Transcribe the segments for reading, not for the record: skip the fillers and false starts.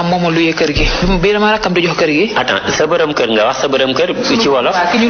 rakam moom a luyee kër gi bi dama rakam di jox kër gi. attends sa borom kër nga wax sa borom kër ci wolof. waaw ki ñu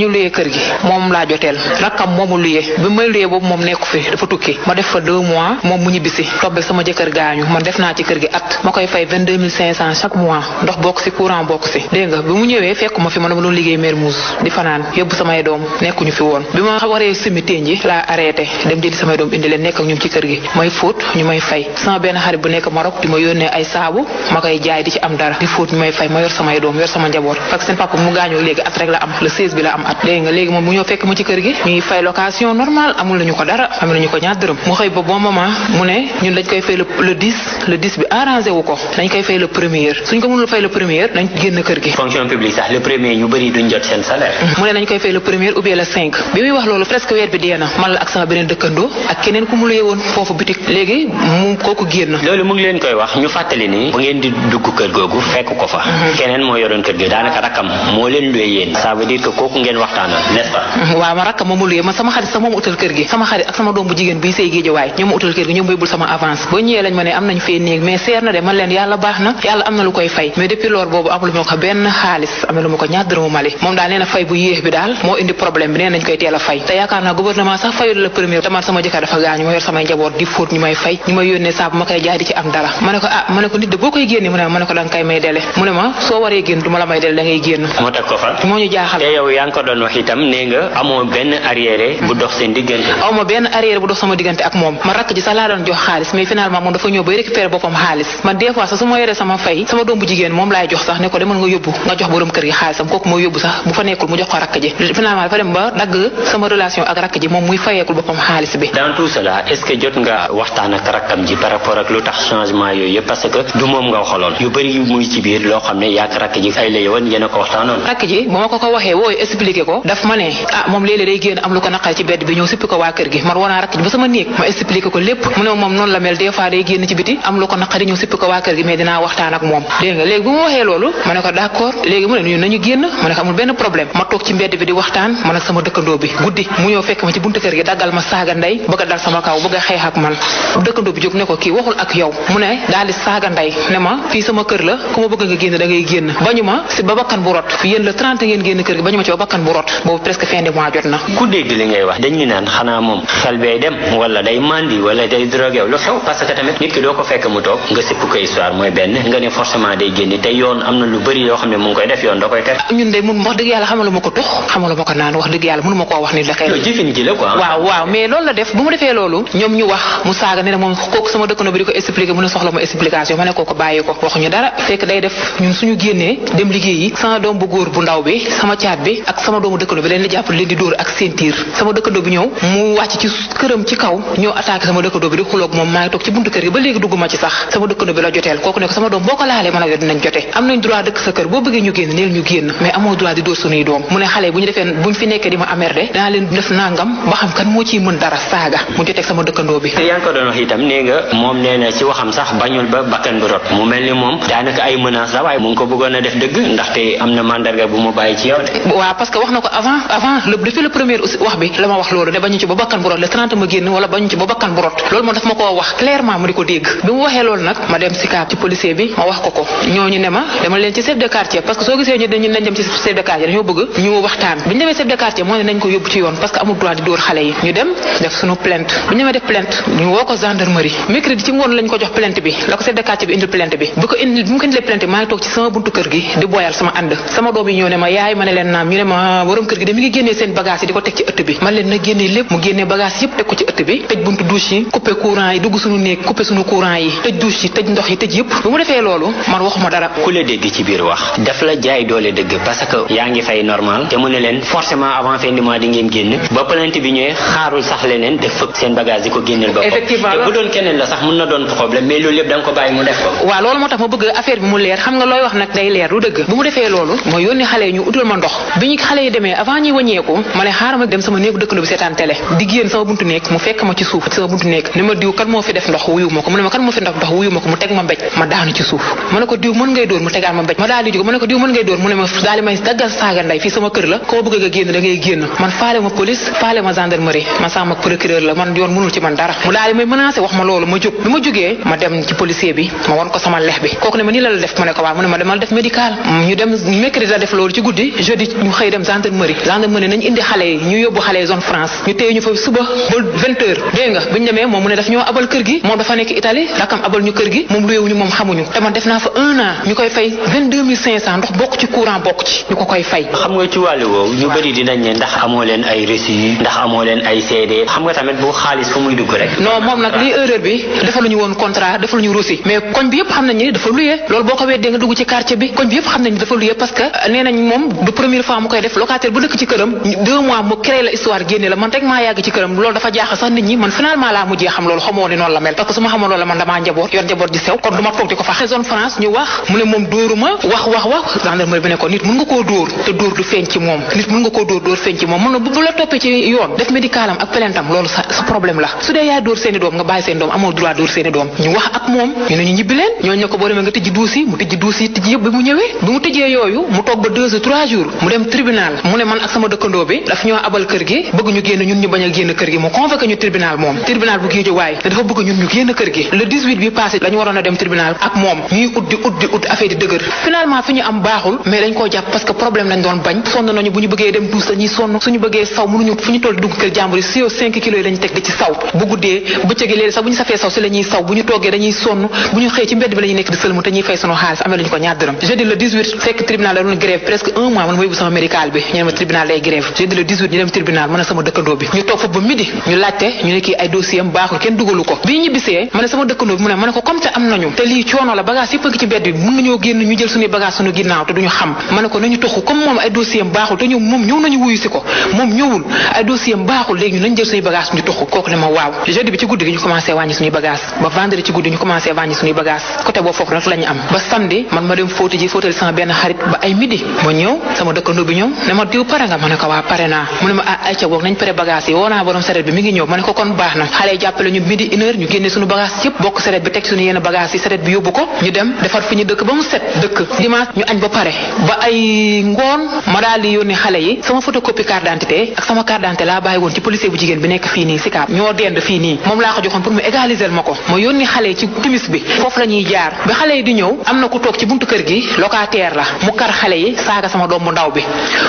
luyee kër gi moom laa joteel rakam moomu luyee bi may luyee boobu moom nekku fi dafa tukki ma def fa 2 mois moom mu ñibbisi tombé sama jëkkër gaañu man def naa ci kër gi at ma koy fay 22 500 chaque mois ndox bokk si courant bokk si dégg nga bi mu ñëwee fekk ma fi ma dama doon liggéey Mermoz di fanaan yóbbu samay doom nekkuñu fi woon bi ma waree simi ténji laa arrêté dem jëli samay doom indi leen nekk ak ñoom ci kër gi may fóot ñu may fay sama benn xarit bu nekk Maroc di ma yónnee ay saabu ma koy jaay di ci am dara di fóot ñu may fay ma yor samay doom yor sama njaboot parce que seen papa mu gaañoo léegi at rek la am le 16 bi la am at dégg nga léegi moom mu ñëw fekk ma ci kër gi ñuy fay location normal amul lañu ko dara amul lañu ko ñaar dërëm mu xëy ba bon moment mu ne ñun dañ koy fay le 10 bi arrangé wu ko dañ koy fay le premier suñ ko mënul fay le premier dañ génn kër gi. fonction publique sax le premier ñu bëri duñ jot seen salaire. mu ne dañ koy fay le premier ou bien le 5 bi muy wax loolu presque weer bi dee na man la ak sama beneen dëkkandoo ak keneen ku mu luyee woon foofu bitik léegi mu kooku génn. loolu mu ngi leen koy wax ñu fàttali ni bu ngeen di dugg kër googu fekk ko fa. keneen moo yoroon kër gi daanaka rakkam moo leen luyee yéen ça veut dire que kooku ngeen waxtaanal n'est-ce pas. waaw ma rakkam moom mu luyee man sama xarit sax moom utal kër gi sama xarit ak sama doom bu jigéen bi sëy Géejawaay ñoom ma utal kër gi ñoom may bul sama avance boo ñëwee lañ ma ne am nañ fee néeg mais seer na de man leen yàlla baax na yàlla am na lu koy fay mais depuis loolu boobu amul ma ko benn xaalis amelu ma ko ñaar dërëmu Mali moom daal nee na fay bu yéex bi daal moo indi problème bi nee nañ koy teel a fay te yaakaar naa gouvernement sax fayul la premier te man sama jëkkër dafa gaañu ma yor samay njaboot di fóot ñu may fay ñu may yónnee saabu ma koy jaay di ci am dara ma ne ko nit de boo koy génne mu ne ma ne ko da nga koy may dele mu ne ma soo waree génn du ma la may dele da ngay génn moo tax ko fa moo ñu jaaxal te yow yaa ngi ko doon wax itam nee nga amoo benn arrière bu dox seen diggante aw ma benn arrière bu dox sama diggante ak moom ma rakk ji sax laa doon jox xaalis mais finalement moom dafa ñëw bay récupérer boppam xaalis man des fois sax su ma yoree sama fay sama doom bu jigéen moom laay jox sax ne ko demal nga yóbbu nga jox borom kër gi xaalisam kooku mooy yóbbu sax bu fa nekkul mu jox ko rakk ji finalement dafa dem ba dagg sama relation ak rakk ji moom muy fayeekul boppam xaalis bi. dans tout cela est-ce que jot nga waxtaan ak rakkam ji par rapport ak lu tax changement yooyu yëpp parce que du moom nga waxaloon yu bëri muy ci biir loo xam ne yaa ak rakk ji ay la yowoon yéen a ko waxtaanoon. rakk ji bu ma ko waxee wooyu expliqué ko daf ma ne moom léeg-léeg day génn am lu ko naqal ci bedd bi ñëw sippi ko waa kër gi man wanaa rakk ji ba sama néeg ma expliqué ko lépp mu ne moom noonu la mel des fois day génn ci biti am lu ko naqari ñëw sippi ko waa kër gi mais dinaa waxtaan ak moom dégg nga léegi bu ma waxee loolu ma ne ko d'accord léegi mu ne ñun nañu génn ma ne ko amul benn problème ma toog ci mbedd bi di waxtaan man ak sama dëkkandoo bi guddi mu ñëw fekk ma ci buntu kër gi daggal ma saaga ndey bëgg a dal sama kaw bëgg a xeex ak man dëkkandoo bi jóg ne ko kii waxul ak yow mu ne daal di saaga ndey ne ma fii sama kër la ku ma bëgg nga génn da ngay génn bañu ma si ba bakkan bu rot yéen le 30 ngeen génn kër gi bañu ma ci ba bakkan bu rot boobu presque fin de mois jot na. ku dégg li ngay wax dañuy naan xanaa moom xel bee dem wala day mandi wala day drogué lu xew parce que tamit nit ki doo ko fekk mu toog nga sëpp ko histoire mooy benn nga ne forcément day génn te yoon am na lu bëri yoo xam ne mu ngi koy def yoon da koy tere. ñun de mun wax dëgg yàlla xamalu ma ko tux xamalu ma ko naan wax dëgg yàlla mënu ma koo wax ni la kay. jëfin ji la quoi. waaw mais loolu la def bu mu defee loolu ñoom ñu wax mu saaga ne moom kooku sama dëkkandoo bi di ko expliqué mu ne soxla ma explication ma ne kooku bàyyi ko waxuñu dara fekk day def ñun suñu génnee dem liggéeyi sama doom bu góor bu ndaw bi sama caat bi ak sama doomu dëkkandoo bi leen di jàpp leen di dóor ak ceinture sama dëkkandoo bi ñëw mu wàcc ci këram ci kaw ñëw attaqué sama dëkkandoo bi di xuloog moom maa ngi toog ci buntu kër gi ba léegi dugguma ci sax sama dëkkandoo bi la joteel kooku ne ko sama doom boo ko laalee mën a dinañ jote am nañ droit dëkk sa kër boo bëggee ñu génn neel ñu génn mais amoo droit di dóor suñuy doom mu ne xale bu ñu defee buñ fi nekkee di ma amerde danaa leen def nangam ba xam kan moo ciy mën dara saaga mu joteeg sama dëkkandoo bi. yaa ngi ko doon wax itam nee nga moom nee na ci waxam sax bañul ba bakkan bi rot mu mel ni moom daanaka ay menaces la waaye mu ngi ko bëggoon a def dëgg ndaxte am na mandarga bu mu bàyyi ci yow de. waaw parce que wax na ko avant depuis le premier wax bi la ma wax loolu ne bañu ci ba bakkan bu rot le 30 ma génn wala bañu ci ba bakkan bu rot loolu moom daf ma koo wax clairement mu di ko dégg bi mu waxee loolu nag ma dem Sicap ci policier bi ma wax ko ñooñu ne ma dama leen ci chef de quartier parce que soo gisee ñu nañ dem ci chef de quartier dañoo bëgg ñu waxtaan bi ñu demee chef de quartier moo ne nañ ko yóbbu ci yoon parce que amul droit di dóor xale yi ñu dem def suñu plainte bi ñu demee def plainte ñu woo ko gendarmerie mercredi ci ngoon lañ ko jox plainte bi la ko chef de quartier bi indil plainte bi bu ko indilee plainte bi maa ngi toog ci sama buntu kër gi di boyal sama ànd sama doom yi ñëw ne ma yaay ma ne leen naam ñu ne ma borom kër gi de mi ngi génnee seen bagage yi di ko teg ci ëtt bi man leen na génnee lépp mu génnee bagage yëpp teg ko ci ëtt bi tëj buntu douche yi coupé courant yi dugg suñu néeg coupé suñu courant yi tëj douche yi tëj ndox yi tëj yëpp bu mu defee loolu man waxuma dara. ku la dégg ci biir wax daf la jaay doole dëgg parce que yaa ngi fay normal te mu ne leen forcément avant fin du mois di ngeen génn ba plainte bi ñëwee xaarul sax leneen def fëkk seen bagage di ko génneel ba effectivement te bu doon keneen la sax mën na doon problème mais loolu yëpp da nga ko bàyyi mu def ko. waaw loolu moo tax ma bëgg affaire bi mu leer xam nga looy wax nag day leer du dëgg bu mu defee loolu mooy yónni xale yi ñu utal ma ndox bi ñu xale yi demee avant ñuy wàññeeku ma ne xaaral ma dem sama néegu dëkkandoo bi seetaan télé di génn sama buntu néeg mu fekk ma ci suuf sama buntu néeg ne ma diw kan moo fi def ndox wuyu ma ko mu ne ma kan moo fi def ndox wuyu ma ko mu teg ma mbéj ma daanu ci suuf ma ne ko diw mën ngay dóor mu tegaat ma mbéj ma daal di jóg ma ne ko diw mën ngay dóor mu ne ma daal di may daggal saaga ndey fii sama kër la koo bëgg nga génn da ngay génn man faale ma police faale ma gendarmerie man sama procureur la man yoon mënul ci man dara mu daal di may menacé wax ma loolu ma jóg bi ma jógee ma dem ci policier bi ma won ko sama lex bi kooku ne ma ni la def ma ne ko waaw mu ne ma demal def médical ñu dem mercredi la def loolu ci guddi jeudi ñu xëy dem gendarmerie nañ indi xale yi ñu yóbbu xale yi zone France ñu téye ñu fa suba ba 20h dégg nga biñu demee moom mu ne daf ñoo abal kër gi moom dafa nekk Italie rakam abal ñu kër gi moom luyeewuñu moom xamuñu te man def naa fa 1 an ñu koy fay 22500 ndox bokk ci courant bokk ci ñu ko koy fay. xam nga ci wàllu woowu ñu bëri dinañ ne ndax amoo leen ay reçu ndax amoo leen ay CD xam nga tamit bu xaalis fu muy dugg rek. non moom nag lii erreur bi defaluñu woon contrat defaluñu reçu mais koñ bi yëpp xam nañ ni dafa luyee loolu boo ko weddee nga dugg ci quartier bi koñ bi yëpp xam nañ dafa luyee parce que nee nañ moom de première fois mu koy def locataire bu dëkk ci këram 2 mois mu créé la histoire génne la man rek maa yàgg ci këram loolu dafa jaaxal sax nit ñi man finalement laa mujjee xam loolu xamoo ni noonu la mel parce que su ma xamoon loolu la man damaa njaboot yor njaboot di sew kon du ma toog di ko fa zone France ñu wax mu ne moom dóoruma wax gendarmerie bi ne ko nit mën nga koo dóor te dóor du feeñ ci moom nit mën nga koo dóor feeñ ci moom mën na bu la toppee ci yoon def médicalam ak plaintam loolu sa problème la su dee yaa dóor seeni doom nga bàyyi seen doom amoo droit dóor seeni doom ñu wax ak moom ñu ne ñu ñibbi leen ñooñu ne ko boo demee nga tëjji duus yi mu tëjji duus yi tëjji yëpp bi mu ñëwee bi mu tëjee yooyu mu toog ba 2 ou 3 jours mu dem tribunal mu ne man ak sama dëkkandoo bi daf ñoo abal kër gi bëgg ñu génn ñun ñu bañ a génn kër gi mu convoqué ñu tribunal moom tribunal bu Guédiawaye te dafa bëgg ñun ñu génn kër gi le 18 bi passé lañu waroon a dem tribunal ak moom ñuy ut affaire di dëgër finalement fi ñu am baaxul mais dañ koo jàpp parce que problème lañ doon bañ sonn nañu bu ñu bëggee dem duus dañuy sonn suñu bëggee saw mënuñu fu ñu toll dugg kër jàmbur yi siyo 5 kilos yi lañu teg di ci saw bu guddee bëccëg léegi sax bu ñu safee saw si la ñuy saw bu ñu toggee dañuy sonn bu ñu xëy ci mbedd bi la ñuy nekk di sëlmu te ñuy fay sunu xaalis amee lañu ko ñaar dërëm jeudi le 18 fekk tribunal la doon grève presque 1 mois man ma yóbbu sama médical bi ñu ne ma tribunal lay grève jeudi le 18 ñu dem tribunal mën a sama dëkkandoo bi ñu toog fa ba midi ñu laajte ñu ne kii ay dossier am baaxul kenn dugalu ko bi ñu ñibbisee ma ne sama dëkkandoo bi mu ne ma ne ko comme te am nañu te lii coono la bagage yëpp a ngi ci mbedd bi mën nañoo génn ñu jël suñuy bagage suñu ginnaaw te duñu xam ma ne ko nañu toxu comme moom ay dossier am baaxul te ñoom moom ñëw nañu wuyu si ko moom ñëwul ay dossier am baaxul léegi ñu nañ jël suñuy bagage ñu toxu kooku ne ma waaw jeudi bi ci guddi gi ñu commencé wàññi suñuy bagage ba vendredi ci guddi ñu commencé wàññi suñuy bagage côté boobu foofu rek la ñu am ba samedi man ma dem fóotali sama benn xarit ba ay midi ma ñëw sama dëkkandoo bi ñëw ne ma diw pare nga ma ne ko waa pare naa mu ne ma ay ca boog nañ pare bagage yi woo naa borom saret bi mi ngi ñëw ma ne ko kon baax na xale yi jàppale ñu midi 1h ñu génne suñu bagage yëpp bokk saret bi teg suñu yenn bagage yi saret bi yóbbu ko ñu dem defar fi ñu dëkk ba mu set dëkk dimanche ñu añ ba pare ba ay ngoon ma daal di yónnee xale yi sama photocopie carte d'identité ak sama carte d'identité laa bàyyi woon ci policier bu jigéen bi nekk fii nii Sicap ñoo dend fii nii moom laa ko joxoon pour mu égaliser ma ko ma yónni xale yi ci timis bi foofu la ñuy jaar ba xale yi di ñëw am na ku toog ci buntu kër gi locataire la mu kar xale yi saaga sama doom bu ndaw bi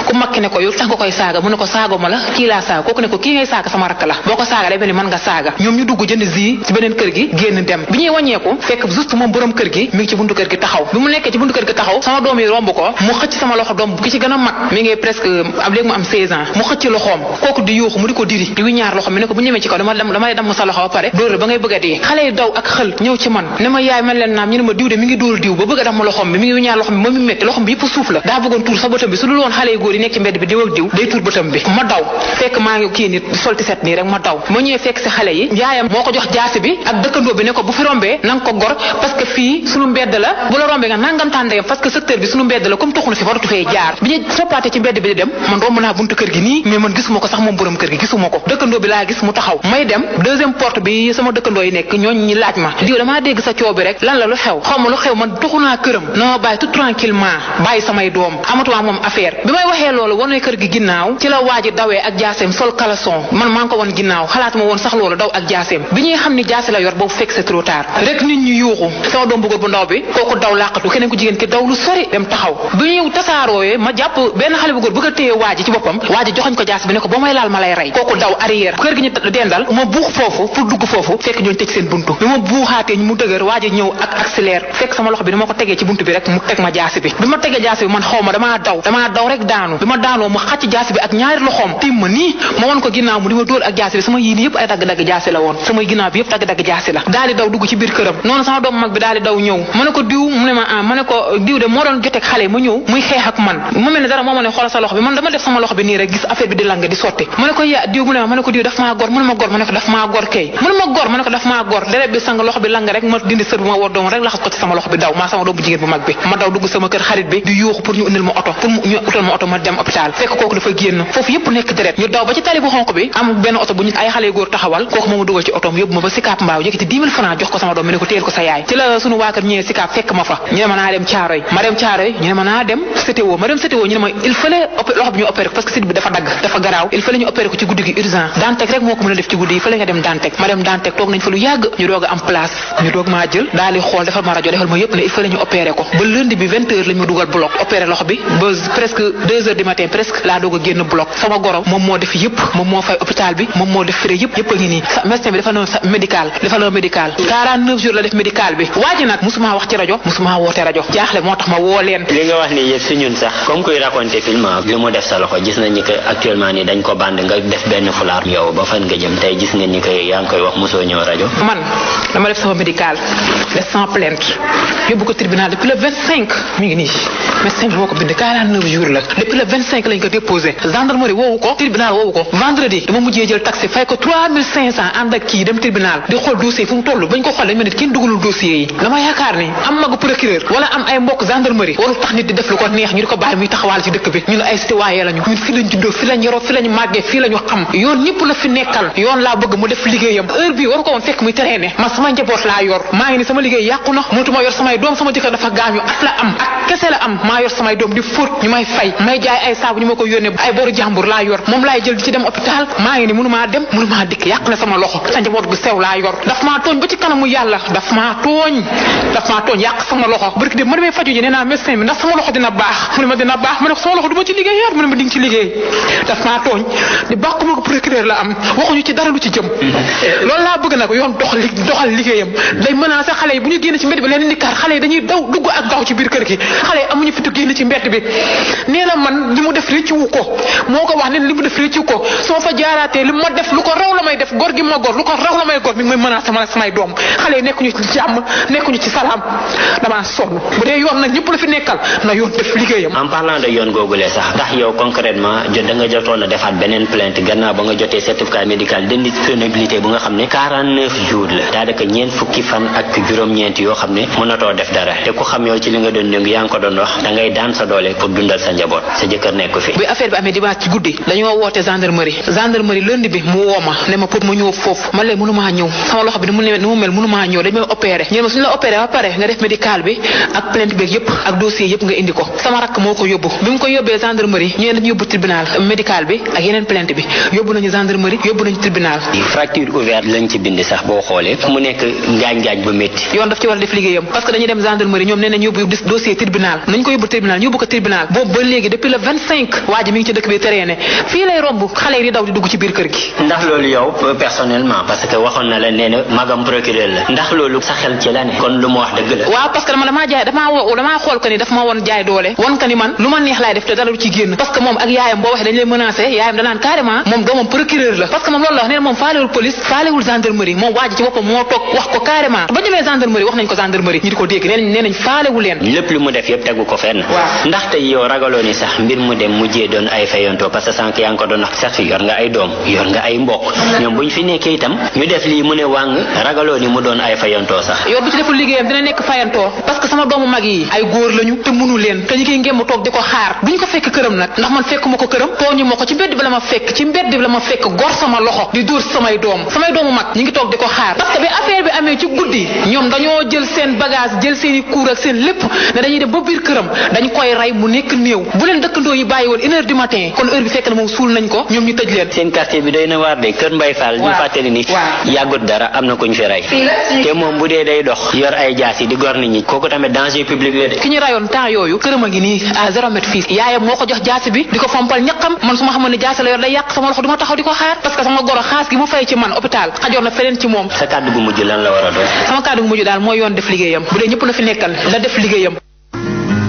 ku makki ne ko yow tax nga koy saaga mu ne ko saago ma la kii laa saaga kooku ne ko kii ngay saaga sama rakk la boo ko saaga day mel ni mën nga saaga ñoom ñu dugg jënd zi ci beneen kër gi génn dem bi ñuy wàññeeku fekk juste moom borom kër gi mi ngi ci buntu kër gi taxaw bi mu nekkee ci buntu kër gi taxaw sama doom yi romb ko mu xëcc sama loxo doom ki ci gën a mag mi ngi presque am léegi mu am 16 ans mu xëcc loxoom kooku di yuuxu mu di ko diri di wi ñaar loxo mi ne ko bu ñemee ci kaw damay damm sa loxo ba pare dóor ba ngay bëgg a dee xale yi daw ak xël ñëw ci man ne ma yaay man leen naam ñu ne ma diw de mi ngi dóor diw ba bëgg a damm loxom bi mi ngi wi ñaar loxom bi moom mi metti loxom bi yëpp suuf la daa bëggoon tuur sa bëtam bi su dul woon xale yu góor yi nekk ci mbedd bi diw ak diw day tuur bëtam bi ma daw fekk maa ngi kii nit solti set nii rek ma daw ma ñëwee fekk si xale yi yaayam moo ko jox jaasi bi ak dëkkandoo bi ne ko bu fi rombee nanga ko gor parce que fii suñu mbedd la bu la rombee nga nangam tàndeyam parce que secteur bi suñu mbedd la comme tuxu na fi waratu fee jaar bi ñu soppaate ci mbedd bi di dem man romb naa buntu kër gi nii mais man gisuma ko sax moom borom kër gi gisuma ko dëkkandoo bi laa gis mu taxaw may dem deuxième porte bi sama dëkkandoo yi nekk ñooñ ñi laaj ma diw damaa dégg sa coow bi rek lan la lu xew xaw ma lu xew man tuxu naa këram non bàyyi tout tranquillement bàyyi samay doom amatuma moom affaire bi may waxee loolu wane kër gi ginnaaw ci la waaji dawee ak jaaseem sol caleçon man maa ngi ko woon ginnaaw xalaatuma woon sax loolu daw ak jaaseem bi ñuy xam ni jaase la yor boobu fekk c'est trop tard rek nit ñi yuuxu sama doom bu góor bu ndaw bi kooku daw làqatu keneen ku jigéen ki daw lu sori dem taxaw bi ñuy tasaarooyee ma jàpp benn xale bu góor bëgg a téye waaji ci boppam waaji joxoñ ko jaase bi ne ko boo may laal ma lay rey kooku daw arrière kër gi ñu dendal ma buux foofu pour dugg foofu fekk ñooñu tëj seen buntu bi ma buuxaatee mu dëgër waaji ñëw ak accélère fekk sama loxo bi dama ko tegee ci buntu bi rek mu teg ma jaasi bi ma tegee jaasi bi man xaw ma damaa daw rek daanu bi ma daanoo ma xàcc jaasi bi ak ñaari loxoom tiim ma nii ma won ko ginnaaw mu di ma dóor ak jaasi bi sama yii nii yëpp ay dagg-dagg jaasi la woon sama ginnaaw bi yëpp dagg-dagg jaasi la daal di daw dugg ci biir këram noonu sama doom mag bi daal di daw ñëw ma ne ko diw mu ne ma ne ko diw de moo doon joteeg xale ma ñëw muy xeex ak man mu mel ne dara moo ma ne xoolal sa loxo bi man dama def sama loxo bi nii rek gis affaire bi di lang di sotti ma ne ko yaa diw mu ne ma ne ko diw daf maa gor mu ne ma gor ma ne ko daf maa gor kay mu ne ma gor ma ne ko daf maa gor deret bi sang loxo bi lang rek ma dindi sër bu ma war doom rek laxas ko ci sama loxo bi daw maa sama doom bu jigéen bu mag bi ma daw dugg sama kër xarit bi di yuuxu pour ñu indil ma oto pour ñu utal ma oto ma dem hôpital fekk kooku dafa génn foofu yëpp nekk deret ñu daw ba ci tali bu xonq bi am benn oto bu ñu ay xale góor taxawal kooku moo ma dugal ci otoom yóbbu ma ba Sicap Mbao yëkkati 10 000 francs jox ko sama doom mi ne ko téyel ko sa yaay ci la sunu waa kër ñëwee Sicap fekk ma fa ñu ne ma naa dem Caaroy ma dem Caaroy ñu ne ma naa dem CTO ma dem CTO ñu ne ma il fallait loxo bi ñu opéré ko parce que site bi dafa dagg dafa garaaw il fallait ñu opéré ko ci guddi gi urgent Dantec rek moo ko mën a def ci guddi yi fallait nga dem Dantec ma dem Dantec toog nañ fa lu yàgg ñu doog a am place ñu doog maa jël daal di xool defal ma rajo defal ma yëpp ne il faut ñu opérer ko ba lundi bi 20h lañ ma dugal bloc opérer loxo bi ba presque 2h du matin presque laa doog a génn bloc sama goro moom moo def yëpp moom moo fay hôpital bi moom moo def frais yëpp a ngi nii médecin bi defal na médical 49 jours la def médical bi waa ji nag musuma wax ci rajo musuma woote rajo jaaxle moo tax ma woo leen. li nga wax ni yëpp si ñun sax comme kuy raconter film li mu def sa loxo gis nañ ni que actuellement ni dañ ko band nga def benn fulaar yow ba fan nga jëm tey gis ngeen ni que yaa ngi koy wax mosoo ñëw rajo. man dama def sama médical def sans plainte yóbbu ko tribunal depuis le 25 mi ngi nii médecin bi moo ko bind 49 jours la depuis le 25 lañ ko déposé gendarmerie woowu ko tribunal woowu ko vendredi dama mujjee jël taxi fay ko 3500 ànd ak kii dem tribunal di xool dossier fu mu toll bañ ko xool dañ ma ne kenn dugalul dossier yi dama yaakaar ni am magu procureur wala am ay mbokk gendarmerie warul tax nit di def lu ko neex ñu di ko bàyyi muy taxawaal ci dëkk bi ñun ay citoyen lañu ñun fi lañ juddoo fi lañ yoroo fi lañ màggee fii lañu xam yoon ñëpp la fi nekkal yoon laa bëgg mu def liggéeyam heure bi waru ko woon fekk muy traîner man sama njaboot laa yor maa ngi ni sama liggéey yàqu na mënatuma yor samay doom sama jëkkër dafa gaañu at la am ak kese la am maa yor samay doom di fóot ñu may fay may jaay ay saabu ñu ma ko yónnee ay boru jàmbur laa yor moom laay jël di ci dem hôpital maa ngi ni mënumaa dem mënumaa dikk yàq na sama loxo sa njaboot gu sew laa yor daf maa tooñ ba ci kanamu yàlla daf maa tooñ yàq sama loxo barki de ma demee faju ji nee naa médecin bi ndax sama loxo dina baax mu ne ma dina baax ma ne ko sama loxo du ma ci liggéey yaar mu ne ma di nga ci liggéey daf maa tooñ di bàquma ko procureur la am waxuñu ci dara lu ci jëm loolu laa bëgg nag yoon doxal liggéeyam day menacé xale yi bu ñu génn ci mbedd bi leen indi kaar xale yi dañuy daw dugg ak gaaw ci biir kër gi xale yi amuñu fitu génn ci mbedd bi nee na man li mu def réccu ko moo ko wax ne li mu def réccu ko soo fa jaaraatee li ma def lu ko raw la may def góor gi ma góor lu ko raw la may góor mi ngi may menacé man ak samay doom xale yi nekkuñu ci jàmm nekkuñu ci salaam damaa sonn bu dee yoon nag ñëpp la fi nekkal na yoon def liggéeyam. en parlant de yoon googulee sax ndax yow concrètement da nga jotoon a defaat beneen plainte gannaaw ba nga jotee certificat médical d'indisponibilité bu nga xam ne 49 jours la daanaka ñeent fukki fan ak juróom-ñeent yoo xam ne mënatoo def dara te ku xam yow ci li nga doon yëngu yaa ngi ko doon wax da ngay daan sa doole pour dundal sa njaboot sa jëkkër nekk fi. bi affaire bi amee dimanche ci guddi dañoo woote gendarmerie lundi bi mu woo ma ne ma pour ma ñëw foofu man leen mënumaa ñëw sama loxo bi ni mu mel mënumaa ñëw dañ may opéré ñu ne ma suñu la opéré ba pare nga def médical bi ak plainte bi yëpp ak dossier yëpp nga indi ko sama rakk moo ko yóbbu bi mu ko yóbbee gendarmerie ñu ne dañu yóbbu tribunal médical bi ak yeneen plainte bi yóbbu nañu gendarmerie yóbbu nañu tribunal. fracture ouverte lañ ci bind sax boo xoolee mu nekk ngaañ-ngaañ bu métti. yoon daf ci war a def liggéeyam parce que dañuy dem gendarmerie ñoom nee nañ yóbbu dossier tribunal nañ ko yóbbu tribunal ñu yóbbu ko tribunal boobu ba léegi depuis le 25 waa ji mi ngi ci dëkk bi traîné fii lay romb xale yi di daw di dugg ci biir kër gi. ndax loolu yow personnellement parce que waxoon na la nee na magam procureur la ndax loolu sa xel ci la ne kon lu mu wax dëgg la. waaw parce que damaa xool ko ni daf ma woon jaay doole won ko ni man lu ma neex laay def te dara lu ci génn parce que moom ak yaayam boo waxee dañ lay menacé yaayam danaan carrément moom doomam procureur la parce que moom loolu la wax nee na moom faalewul police faalewul gendarmerie moom waa ji ci boppam moo toog wax ko carrément ba ñëwee gendarmerie wax nañ ko gendarmerie ñu di ko dégg nee nañ faalewu leen. lépp lu mu def yëpp tegu ko fenn. waaw ndax tey yow ragaloo ni sax mbir mu dem mujjee doon ay fayantoo parce que sànq yaa ngi ko doon wax sax yor nga ay doom yor nga ay mbokk ñoom buñ fi nekkee itam ñu def lii mu ne wàng ragaloo ni mu doon ay fayantoo sax. yow bu ci deful liggéeyam dina nekk fayantoo parce que sama doomu mag yi ay góor lañu te mënu leen te ñu koy ngémm toog di ko xaar duñ ko fekk këram nag ndax man fekkuma ko këram tooñu ma ko ci mbedd bi la ma fekk gor sama loxo di dóor samay doomu mag ñi ngi toog di ko xaar parce que bi affaire bi amee ci guddi ñoom dañoo jël seen bagage jël seen i kuur ak seen lépp ne dañuy dem ba biir këram dañ koy rey mu nekk néew bu leen dëkkandoo yi bàyyi woon 1h du matin kon heure bi fekk na moom suul nañ ko ñoom ñu tëj leen. seen quartier bi doy na waar de Kër Mbaye Fall ñu fàttali ni yàggut dara am na kuñ fi rey te moom bu dee day dox yor ay jaas yi di gor nit ñi kooku tamit danger public la de. ki ñu rayoon temps yooyu këram a ngi nii à 0 mètre fii yaayam moo ko jox jaasi bi di ko fompal ñaqam man su ma xamoon ne jaasi la yor day yàq sama loxo du ma taxaw di ko xaar parce que sama goro xaas gi mu fay ci man hôpital xajoon na feneen ci moom. sa kàddu gu mujj lan la war a doon. sama kàddu gu mujj daal mooy yoon def liggéeyam bu dee ñëpp la fi nekkal la def liggéeyam.